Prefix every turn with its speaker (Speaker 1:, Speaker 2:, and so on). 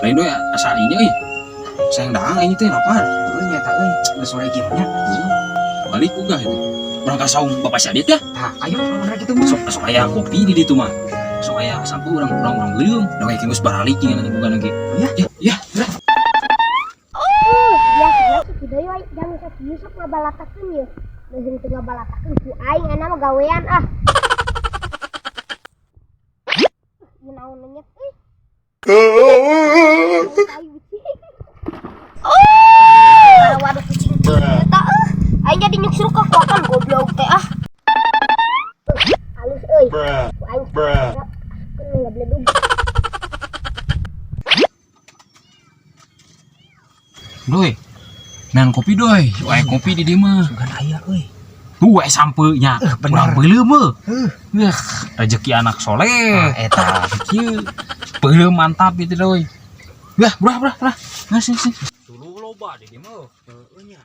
Speaker 1: Lain doy asa inya euy. Sayang daang aing teh lapar.
Speaker 2: Heuh nya eta euy, geus sore kieu nya.
Speaker 1: Balik uga itu. Urang ka saung Bapak si Adit ya.
Speaker 2: Tah, ayo lamun rek kitu mah.
Speaker 1: Sok sok aya kopi di ditu mah. Sok aya sampo urang urang urang beuleum. Da kayak geus baralik ieu nanti bukan lagi.
Speaker 2: Ya.
Speaker 1: Ya, ya, geura.
Speaker 3: Ya, ya, si Doy wae jangan sakieu sok ngabalatakeun ye. Leuheung teu ngabalatakeun ku aing enak mah gawean ah. Ieu naon lenyet euy. Tai kucing. Oh, waduh kucing eta euy. Aing jadi nyuksruk ka kuakan goblok teh ah. Halus euy. Ku aing asupkeun we ngabledug.
Speaker 1: Doy. Nang kopi doy, aya kopi di dieu mah.
Speaker 2: Sugan aya euy.
Speaker 1: Tuh aya sampe nya.
Speaker 2: Bener.
Speaker 1: Urang beuleum mah.
Speaker 2: Heuh.
Speaker 1: Wah, rezeki anak soleh.
Speaker 2: Ah, eta.
Speaker 1: Kieu. Beuleum mantap itu doy. Wah, brah brah brah. Nah, sini sini. Dulu loba di dieu mah.
Speaker 2: Heuh nya.